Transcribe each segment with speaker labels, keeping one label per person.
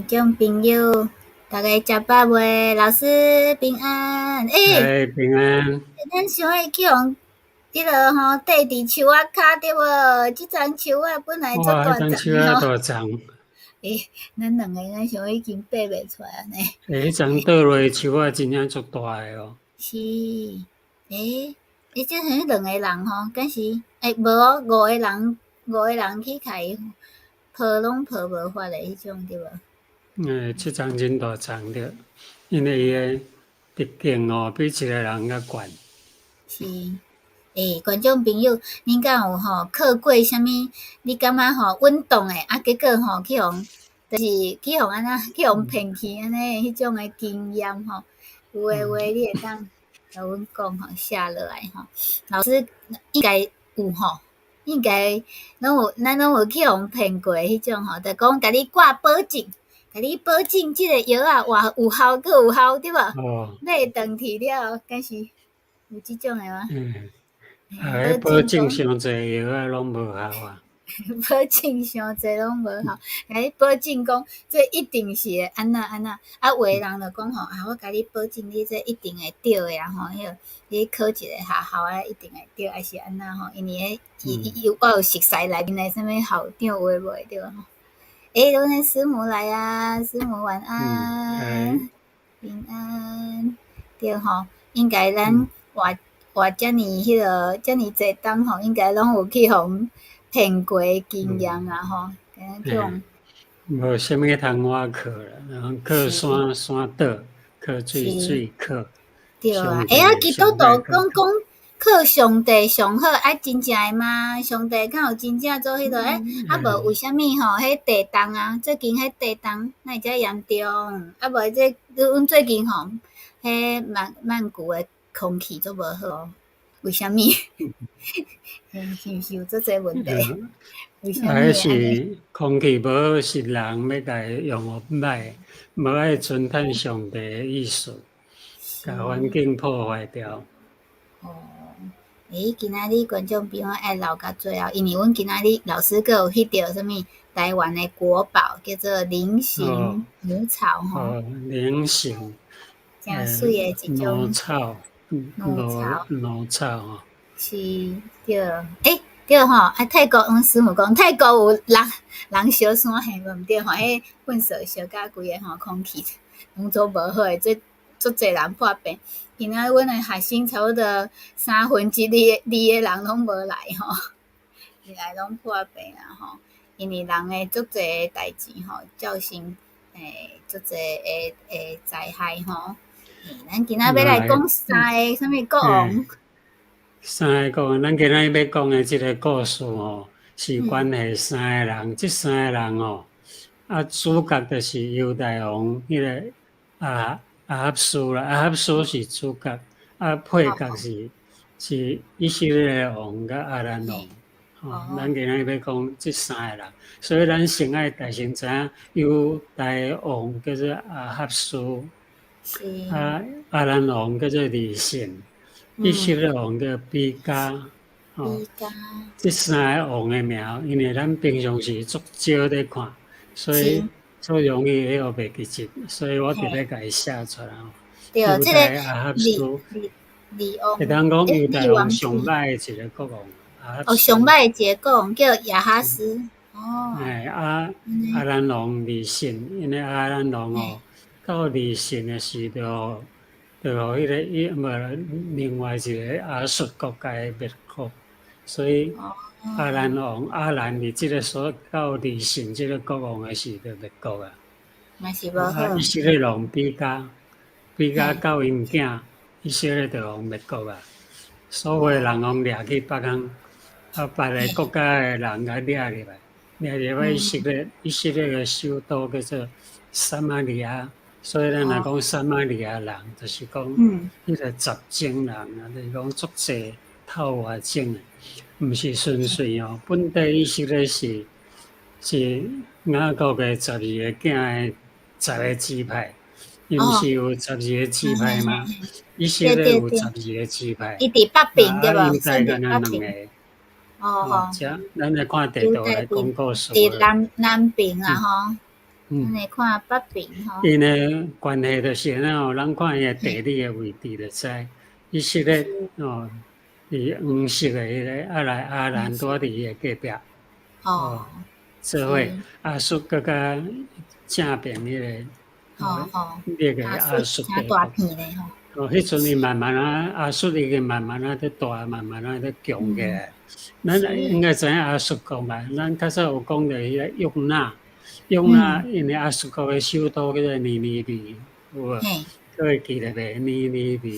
Speaker 1: 觀眾朋友，逐家食飽未？老師平安。欸，
Speaker 2: 欸，平安。
Speaker 1: 咱上下去予彼落吼，綴佇樹仔跤對無？這叢樹仔本來足
Speaker 2: 哇，
Speaker 1: 大
Speaker 2: 彼叢樹仔
Speaker 1: 叢吼。
Speaker 2: 大叢。
Speaker 1: 欸，咱兩个敢像已經爬袂出來按呢。
Speaker 2: 欸，彼叢倒落去樹仔真正足大个哦。
Speaker 1: 是，欸，欸，這彼兩个人吼，敢是？欸，無哦，五个人，五個人去共伊抱攏抱無法的彼種對無？
Speaker 2: 欸，這叢真大叢對，因為伊的直徑哦，比一個人較懸。
Speaker 1: 是，欸，觀眾朋友，恁敢有吼靠過啥物？你感覺吼穩當的，啊，結果吼去予就是去予按怎去予騙去按呢彼種的經驗吼，有的話你會當共阮講吼，寫落來吼。老師應該有吼，應該攏有，咱攏有去予騙過彼種吼，就講共你掛保證，共你保證這個藥仔偌有效閣有效對無？
Speaker 2: 哦。
Speaker 1: 買轉去了後，敢是有這種的嗎？
Speaker 2: 嗯，啊，彼保證傷濟藥仔攏無效啊。
Speaker 1: 保證傷濟攏無效，共你保證講這一定是會按怎按怎，啊，有的人就講吼，啊，我共你保證，你這一定會對的啊吼，彼個你考一個學校啊，一定會對，抑是按怎吼？因為彼伊伊我有熟似內面的啥物校長有的無的對無吼？欸，阮的師母來啊，師母晚安，平安，對吼，應該咱活活遮爾彼個遮爾濟冬吼，應該攏有去予騙過的經驗啊吼，去予
Speaker 2: 無啥物通倚靠啦，然後靠山山倒，靠水水靠。
Speaker 1: 對啊，欸啊，基督徒講講靠上帝上好，啊，真正的嗎？上帝敢有真正做彼落？欸，啊無為啥物吼？彼地動啊，最近彼地動哪會遮嚴重？啊無這阮最近吼，彼曼谷的空氣足無好，為啥物？是毋是有足濟問題？為啥物？
Speaker 2: 啊，彼是空氣無好，是人欲共伊用予歹，無愛尊趁上帝的意思，共環境破壞掉。
Speaker 1: 哦，欸，今仔日觀眾朋友愛留到最後，因為阮今仔日老師閣有翕著啥物台灣的國寶，叫做菱形母草吼。
Speaker 2: 哦，菱形。
Speaker 1: 誠媠的一種。
Speaker 2: 茅草，
Speaker 1: 茅
Speaker 2: 茅草吼。
Speaker 1: 是，對，欸，對吼，啊，泰國阮師母講，泰國有人人燒山嘿，無毋對吼，彼糞埽燒甲規个吼空氣攏總無好的，這足濟人破病。今仔阮的學生差不多三分之二二个人攏無來吼，來攏破病啊吼，因為人的足濟的代誌吼，造成欸足濟的的災害吼。咱今仔欲來講三个啥物國王？
Speaker 2: 三个國王，咱今仔日欲講的這个故事吼，是關係三个人，這三个人吼，啊，主角就是猶大王，彼个亞哈斯啦，亞哈斯是主角，啊，配角是以色列王佮亞蘭王，吼，咱今仔日欲講這三个人，所以咱先愛大先知影猶大王叫做亞哈斯，啊，亞蘭王叫做利汛，以色列王叫比加，吼，這三个王的名，因為咱平常時足少咧看，所以足容易會予袂記得，所以我特別共伊寫出來。
Speaker 1: 對，這个
Speaker 2: 亞哈斯，
Speaker 1: 利王，
Speaker 2: 會當講猶大王上歹的一个國王。
Speaker 1: 哦，上歹的一个國王叫亞哈斯。哦。
Speaker 2: 欸，啊，亞蘭王利汛，因為亞蘭王哦，到利汛的時候，就予彼个伊無另外一个亞述國共伊滅國，所以亞蘭王亞蘭佇這个所到利汛這个國王的時就滅國啊。
Speaker 1: 嘛是無好。
Speaker 2: 啊，以色列王比加，比加到𪜶囝，以色列就予滅國啊。所有的人攏掠去別空，啊，別个國家的人共掠入來，掠入來以色列，以色列的首都叫做撒瑪利亞。所以咱若講撒瑪利亞人，就是講彼个雜種人啊，就是講足濟透外種的，毋是純粹哦。本底以色列是雅各的十二个囝的十个支派，伊毋是有十二个支派嗎？以色列有十二個支派。
Speaker 1: 伊佇北邊對無？
Speaker 2: 應該敢若兩個。
Speaker 1: 哦吼。
Speaker 2: 這咱來看地圖來講故事。
Speaker 1: 佇南邊啊吼。咱來看北爿吼。
Speaker 2: 𪜶的關係就是按呢吼，咱看伊的地理的位置就知，以色列哦，是黃色的彼个，啊來亞蘭拄佇伊的隔壁。做伙亞述閣較正邊彼个，那個亞述
Speaker 1: 誠大片咧吼。
Speaker 2: 哦，彼陣伊慢慢仔，亞述已經慢慢仔咧大，慢慢仔咧強起來。咱應該知影亞述國嘛？咱較早有講著彼個約拿，約拿因為亞述國的首都叫做尼尼微，有無？各位記得袂？尼尼微，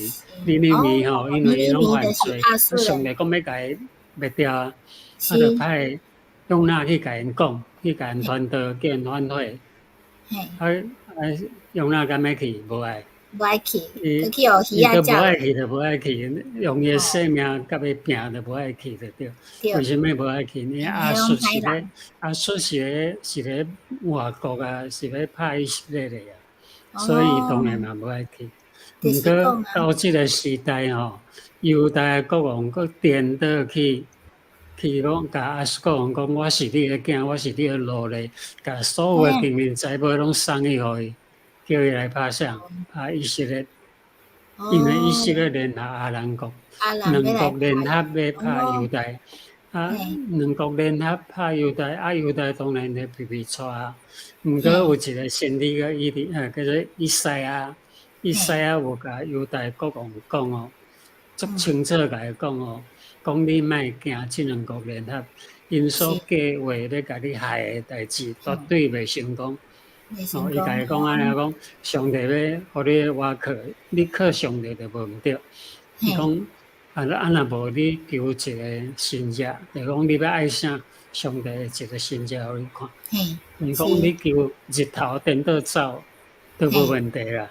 Speaker 2: 尼尼微吼，因為伊攏犯罪，上帝講欲共伊滅掉啊，啊，就派約拿去共𪜶講，去共𪜶傳道，叫𪜶反悔。啊啊，約拿敢欲去？無愛。
Speaker 1: 無愛去，伊去予魚仔食。
Speaker 2: 伊都無愛去，就無愛去，用伊的性命共伊拼，就無愛去就對。為啥物無愛去？因為亞述是咧，亞述是咧是咧外國啊，是咧拍以色列的啊，所以伊當然嘛無愛去。毋過到這個時代吼，猶大國王閣顛倒去去講，共亞述國王講，我是你的囝，我是你的奴隸，共所有的金銀財寶攏送去予伊。叫伊來拍啥？拍以色列，因為以色列聯合亞蘭國，兩國聯合欲拍猶大，啊，兩國聯合拍猶大，啊，猶大當然就皮皮掣啊。毋過有一個先知叫伊哩，叫做以賽亞，以賽亞有共猶大國王講哦，足清楚共伊講哦，講你莫驚這兩國聯合，𪜶所計劃欲共你害的代誌，絕對袂成功。哦，伊共伊講按呢講，上帝欲予你倚靠，你靠上帝就無毋對。伊講啊，啊若無你求一個神跡，就講你欲愛啥，上帝會一個神跡予你看。伊講你求日頭顛倒走，都無問題啦。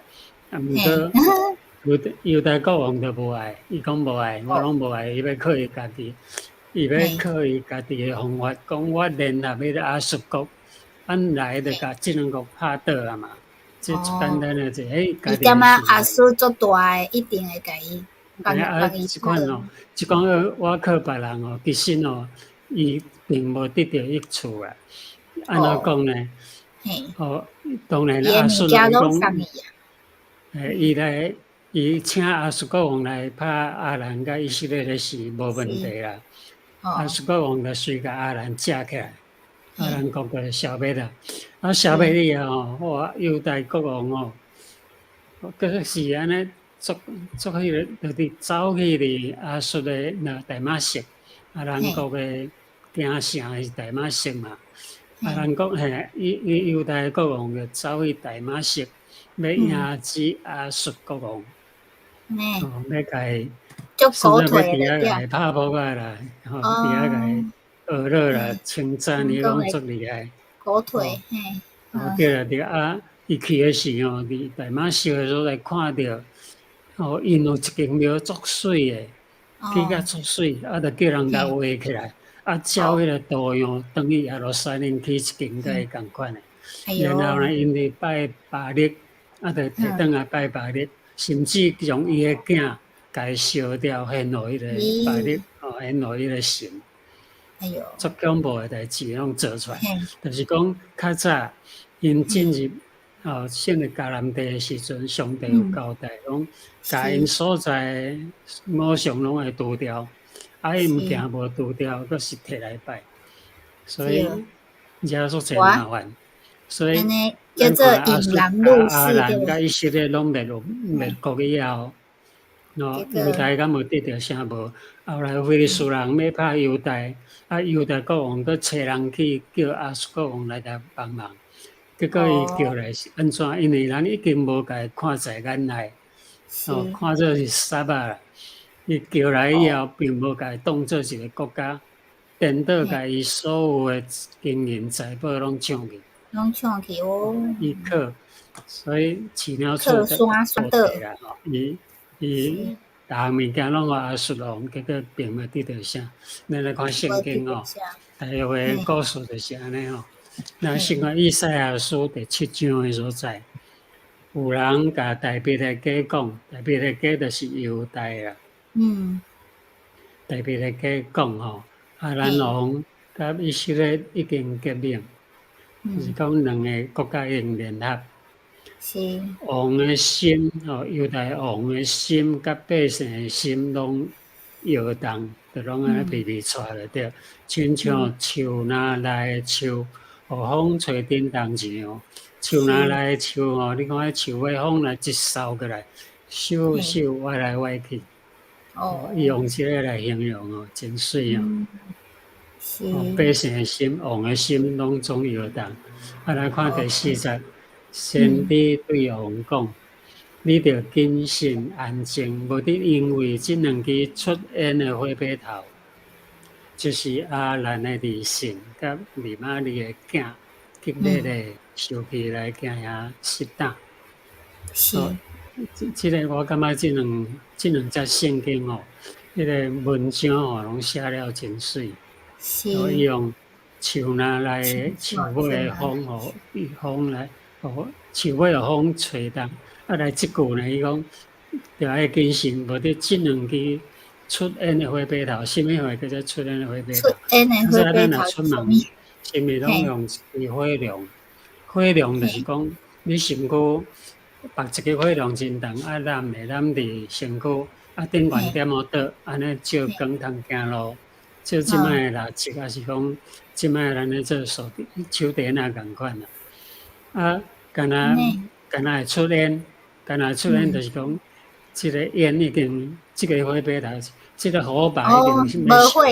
Speaker 2: 啊，毋過猶大國王就無愛，伊講無愛，我攏無愛，伊欲靠伊家己，伊欲靠伊家己的方法，講我聯合彼個亞述國。按來就共這兩國拍倒啊嘛，這足簡單的一個，
Speaker 1: 伊感覺亞述足大的，一定會共伊幫幫伊。
Speaker 2: 這款哦，這款倚靠別人哦，其實哦，伊並無得著益處啊。按怎講呢？哦，當然亞述伊講，伊來伊請亞述國王來拍亞蘭佮以色列的是無問題啦。亞述國王就隨共亞蘭食起來。亞蘭國就消滅啦，啊消滅以後吼，哇猶大國王哦，閣是按呢足足彼個，就佇走去佇亞述的那大馬色，亞蘭國的京城是大馬色嘛，亞蘭國嘿，伊伊猶大國王就走去大馬色，欲迎擊亞述國王，哦，欲共伊，
Speaker 1: 甚
Speaker 2: 至欲佇遐共伊拍撲仔啦，吼，佇遐共伊。學落啦，稱讚伊攏足厲害。
Speaker 1: 狗腿，嘿。
Speaker 2: 哦，對啦對啊，伊去的時吼，佇大馬色的所在看著，哦，𪜶有一間廟足媠的，起甲足媠，啊，就叫人共畫起來，啊，照彼個圖樣，轉去耶路撒冷起一間共伊仝款的。然後呢，𪜶佇拜巴力，啊，就提轉來拜巴力，甚至將伊的囝共伊燒掉，獻予彼個巴力，哦，獻予彼個神。足恐怖的代誌攏做出來，就是講較早𪜶進入哦，進入迦南地的時陣，上帝有交代講，共𪜶所在偶像攏愛除掉，啊，伊物件無除掉，閣是提來拜，所以惹足濟麻煩。所以
Speaker 1: 叫做引狼入室。
Speaker 2: 亞蘭佮以色列攏滅滅國以後。哦，猶大敢無得著啥無？後來非利士人欲拍猶大，啊，猶大國王閣差人去叫亞述國王來共幫忙，結果伊叫來是按怎？因為人已經無共伊看在眼內，哦，看做是捒仔啦。伊叫來以後，並無共伊當做一個國家，顛倒共伊所有的金銀財寶攏搶去。
Speaker 1: 攏搶去哦。
Speaker 2: 伊靠，所以飼鳥厝得啦吼，伊。伊逐項物件攏予亞述王，結果並無得著啥。咱來看聖經哦，大約的故事就是按呢吼。咱先看以賽亞書第七章的所在，有人共大衛的家講，大衛的家就是猶大啦。大衛的家講吼，亞蘭王佮以色列已經結盟，就是講兩个國家已經聯合。王的心吼，猶大王的心佮百姓的心攏搖動，就攏按呢微微掣就對，親像樹林內的樹，予風吹振動一樣。樹林內的樹吼，你看彼樹尾風來一掃過來，咻咻歪來歪去。哦，伊用這个來形容哦，真媠哦。哦，百姓的心、王的心攏總搖動。啊，來看第四節，先知對王講：你著謹慎安靜，無得因為這兩支出煙的火把頭，就是亞蘭的利汛佮利瑪利的囝，激烈的受氣來驚嚇失膽。這個我感覺這兩節聖經哦，彼个文章哦，攏寫了真媠。伊用樹林內樹尾的風吼，風來，樹尾予風吹動。啊，來這句呢，伊講著愛謹慎，無得這兩支出煙的火把頭，啥物貨叫做出煙的火把頭？
Speaker 1: 出煙的火把頭。
Speaker 2: 咱若出門，啥物攏用一支火龍？火龍就是講你身軀縛一个火龍真重，啊攬的攬佇身軀，啊頂懸點予倒，按呢照光通行路。照這擺的蠟燭，抑是講這擺咱咧做手電仔仝款啦。啊，敢若敢若會出煙，敢若出煙就是講，這个煙已經，這个火把頭，這个火把已經
Speaker 1: 無火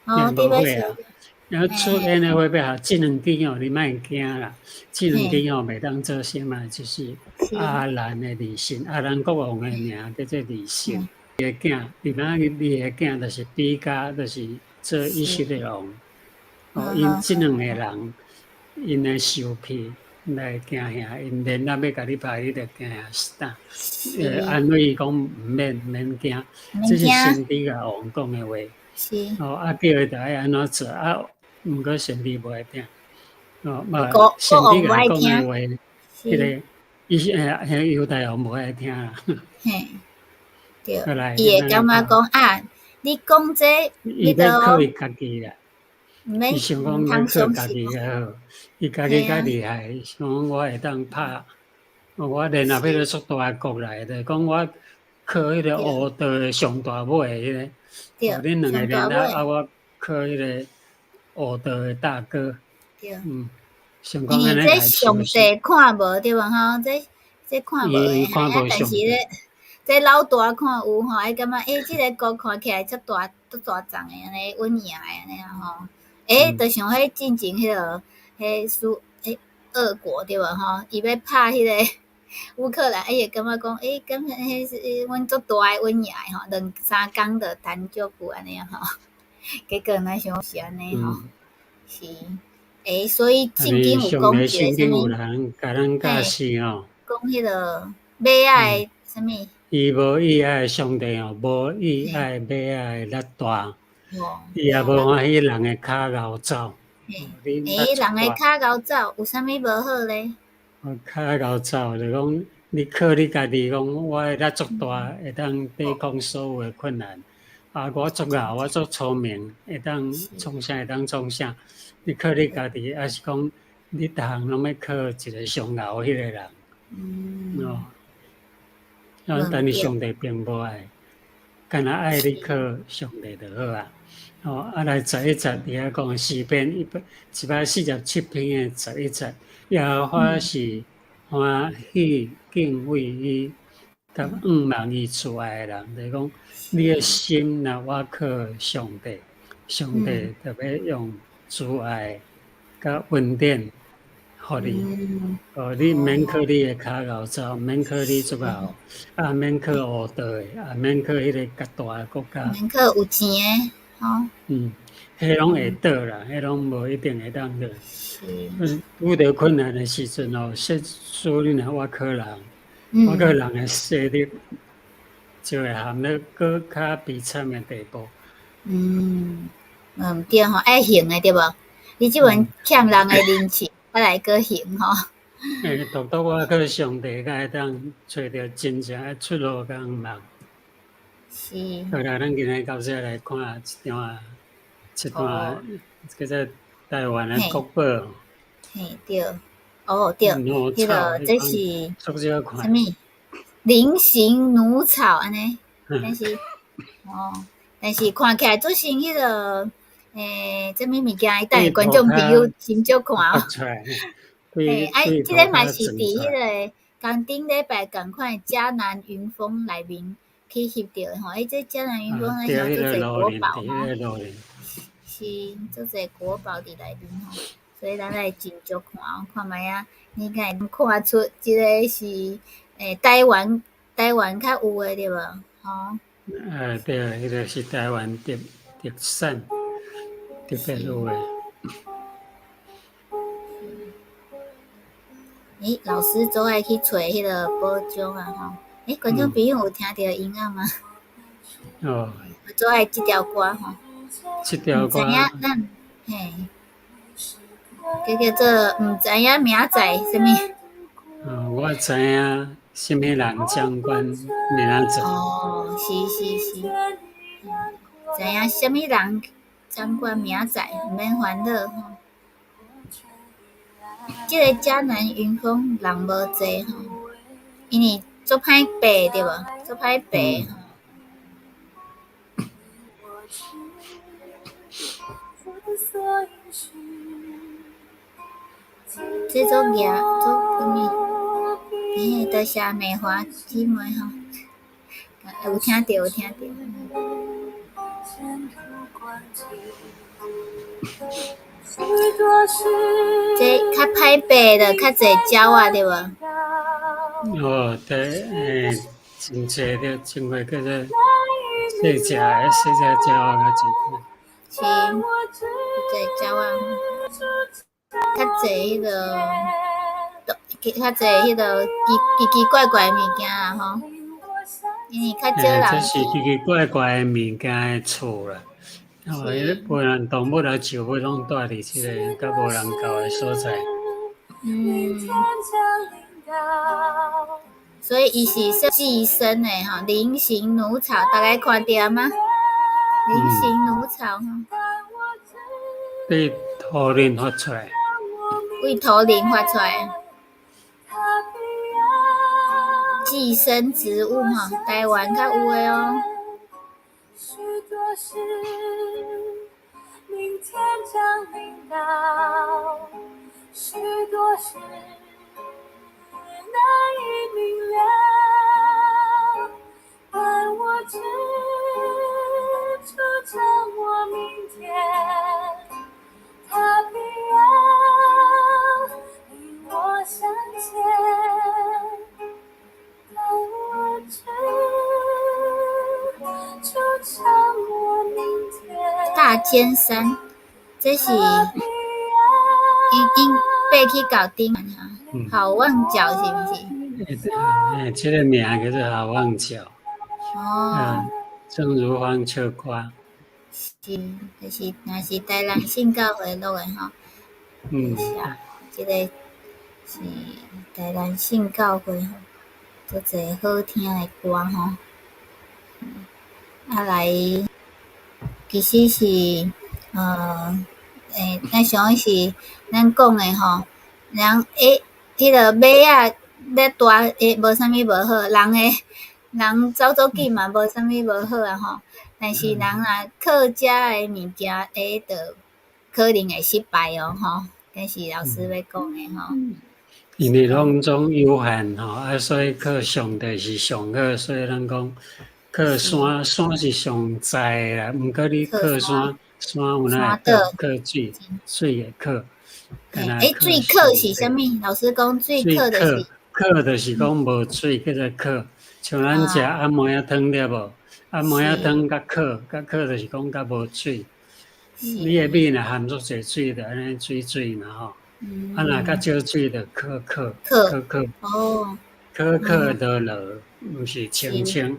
Speaker 1: 啊，
Speaker 2: 無火啊。然後出煙的火把頭，這兩支哦，你莫驚啦。這兩支哦，袂當做啥物，就是亞蘭的利汛，亞蘭國王的名叫做利汛。伊的囝，利瑪利的囝，就是比加，就是做以色列王。哦，𪜶這兩个人，𪜶的受氣來驚嚇，𪜶聯合欲共你拍，你著驚嚇失膽。安慰伊講毋免毋免驚，這是先知共王講的話。哦，啊，叫伊著愛按怎做，啊，毋過先知無愛聽。哦，無先知共伊講的話，彼个伊是彼猶大王無愛聽啦。
Speaker 1: 嘿，對，伊會感覺講啊，你講這，
Speaker 2: 伊欲靠伊家己啦。
Speaker 1: 伊
Speaker 2: 想講欲靠家己較好，伊家己較厲害，伊想講我會當拍，我聯合彼个足大的國來，就是講我靠彼个烏道的上大尾彼个，恁兩个聯合，啊，我靠彼个烏道的大哥。想講按呢
Speaker 1: 這上帝看無對無吼？這看無的，啊，但是咧，這老大看有吼，伊感覺欸，這个國看起來足大足大眾的按呢穩贏的按呢吼。欸，就像彼進前彼个彼蘇彼俄國對無吼？伊欲拍彼个烏克蘭，伊會感覺講，欸，敢若彼是阮足大的穩贏的吼，兩三工就談足久按呢吼。結果若想是按呢吼，是。欸，所以聖經有講一个啥物？
Speaker 2: 共咱教示吼，
Speaker 1: 講彼个馬仔的啥物？
Speaker 2: 伊無意愛上帝哦，無意愛馬仔的力大，伊也無歡喜人的跤𠢕走。
Speaker 1: 欸，人的跤𠢕走有啥物無好咧？
Speaker 2: 跤𠢕走就講你靠你家己講，我的力足大，會當抵抗所有的困難。啊，我足𠢕，我足聰明，會當創啥會當創啥。你靠你家己，抑是講你逐項攏欲靠一个上𠢕彼个人？哦，啊，但是上帝並無愛，干焦愛你靠上帝就好啊。哦，啊來十一節佇遐講詩篇147篇的十一節，耶和華是歡喜敬畏伊，佮仰望伊慈愛的人，就是講你的心若倚靠上帝，上帝就欲用慈愛佮恩典予你。哦，你毋免靠你的跤𠢕走，毋免靠你足𠢕，啊，毋免靠烏道的，啊，毋免靠彼个較大的國家。
Speaker 1: 毋免靠有錢的，吼。
Speaker 2: 嗯，彼攏會倒啦，彼攏無一定會當倒。遇著困難的時陣哦，說使你若倚靠人，倚靠人的勢力，就會陷入閣較悲慘的地步。
Speaker 1: 嗯，毋對吼，愛還的對無？你這陣欠人的人情，再來閣還吼。
Speaker 2: 欸，獨獨倚靠上帝，才會當揣著真正的出路佮向望。好啦，咱今日到這來看一段，這段叫做台灣的國寶。
Speaker 1: 嘿對，哦對，彼个這是啥物？菱形弩草按呢，但是哦，但是看起來做像彼个欸，啥物物件？等下觀眾朋友斟酌看哦。嘿，啊，這个嘛是佇彼个仝頂禮拜仝款嘉南雲峰內面去翕著的吼。欸，這嘉南雲峰咱像足濟國寶吼，是足濟國寶佇內面吼，所以咱來斟酌看哦，看覓仔，你敢會看出這个是欸台灣台灣較有的對無？吼。
Speaker 2: 欸，對，彼个是台灣特產，特別有的。
Speaker 1: 欸，老師總愛去揣彼个寶獎啊吼！欸，觀眾朋友有聽著音樂嗎？
Speaker 2: 哦。
Speaker 1: 我總愛這條歌吼。
Speaker 2: 這條歌。
Speaker 1: 毋知影咱嘿，叫叫做毋知影明仔載啥物？
Speaker 2: 哦，我知影啥物人掌管明仔載。
Speaker 1: 哦，是是是，知影啥物人掌管明仔載，毋免煩惱吼。這个嘉南雲峰人無濟吼，因為足歹爬對無？足歹爬吼。這足額足啥物？欸，多謝美華姊妹吼，有聽著有聽著。這較歹爬著較濟鳥仔對無？
Speaker 2: 哦，對，欸，真濟對，種過叫做細隻的細隻鳥仔較濟。
Speaker 1: 是，濟鳥仔，較濟彼个，較濟彼个奇奇奇怪怪的物件啦吼。因為較少人。
Speaker 2: 欸，這是奇奇怪怪的物件的厝啦。哦，彼無論動物啊、植物攏蹛佇這个較無人到的所在。
Speaker 1: 嗯。所以伊是說寄生的吼，菱形弩草，大家看著嗎？菱形弩草吼。
Speaker 2: 對土林發出來。
Speaker 1: 對土林發出來。寄生植物吼，台灣較有的哦。大尖山，這是已經爬去到頂哈，好望角是毋是？
Speaker 2: 欸，這个名叫做好望角。
Speaker 1: 哦。
Speaker 2: 鄭如芳唱歌。
Speaker 1: 是，就是若是台南聖教會錄的吼。
Speaker 2: 嗯。
Speaker 1: 是啊，這個是台南聖教會吼，足濟好聽的歌吼。啊來，其實是，欸，咱想是咱講的吼，人欸，彼个馬仔咧大欸，無啥物無好，人的人走足緊嘛，無啥物無好啊吼。但是人若靠遮的物件，欸，就可能會失敗哦吼。這是老師欲講的吼。
Speaker 2: 因為攏總有限吼，啊，所以靠上帝是上好，所以咱講靠山，山是上在的啦。毋過你靠山，山有哪會倒？靠水，水會靠。
Speaker 1: 欸，水渴是啥物？老師講水渴就是
Speaker 2: 渴，就是講無水叫做渴。像咱食頷糜仔湯對無？頷糜仔湯較渴，較渴就是講較無水。你的米若含足濟水，就按呢水水嘛吼。啊，若較少水就渴渴渴渴。
Speaker 1: 哦。
Speaker 2: 渴渴就落，毋是清清，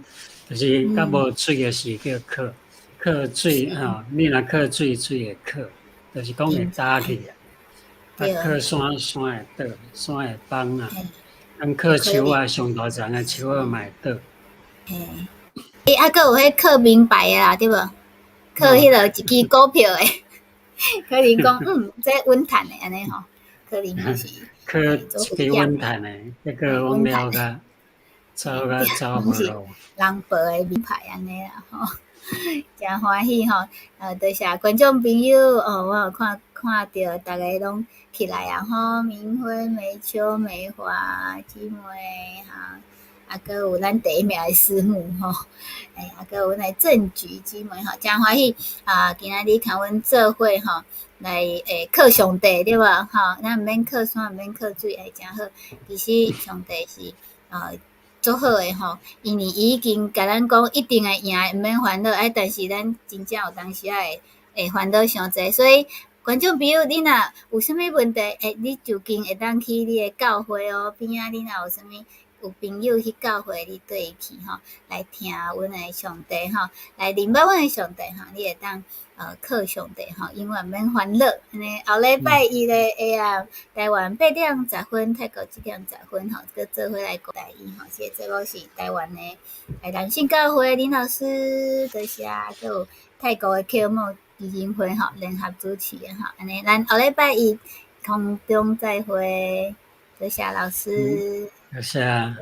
Speaker 2: 就是較無水的時叫渴。渴水吼，你若渴水，水會渴，就是講會焦去啊。啊，靠山山會倒，山會崩啊。咱靠樹仔，上大叢的樹仔嘛會倒。
Speaker 1: 嘿，欸，啊，閣有彼靠名牌的啦，對無？靠彼个一支股票的，可能講嗯，這穩趁的按呢吼。可能嘛是
Speaker 2: 靠一支穩趁的，結果阮了甲走甲走無路。
Speaker 1: 人報的名牌按呢啦吼，誠歡喜吼！多謝觀眾朋友哦，我有看看著逐家攏起來啊吼，明輝、梅秋、梅華、姊妹哈，啊，閣有咱第一名的師母吼，欸，啊，閣有阮的鄭菊姊妹吼，誠歡喜啊！今仔日共阮做伙吼，來會靠上帝對無吼？咱毋免靠山，毋免靠水，會誠好。其實上帝是足好的吼，因為伊已經共咱講一定會贏，毋免煩惱。哎，但是咱真正有當時仔會會煩惱傷濟，所以觀眾朋友，你若有啥物問題，欸，你就近會當去你的教會哦，邊仔你若有啥物有朋友去教會，你綴伊去吼，來聽阮的上帝吼，來認捌阮的上帝吼，你會當靠上帝吼，永遠免煩惱。按呢後禮拜一咧會啊，台灣8點10分，泰國7點10分吼，閣做伙來講台語吼。這個節目是台灣的男性教會林老師，多謝，閣有泰國的克莫基金會吼聯合主持的吼。按呢，咱後禮拜一空中再會，多謝老師。
Speaker 2: 多謝。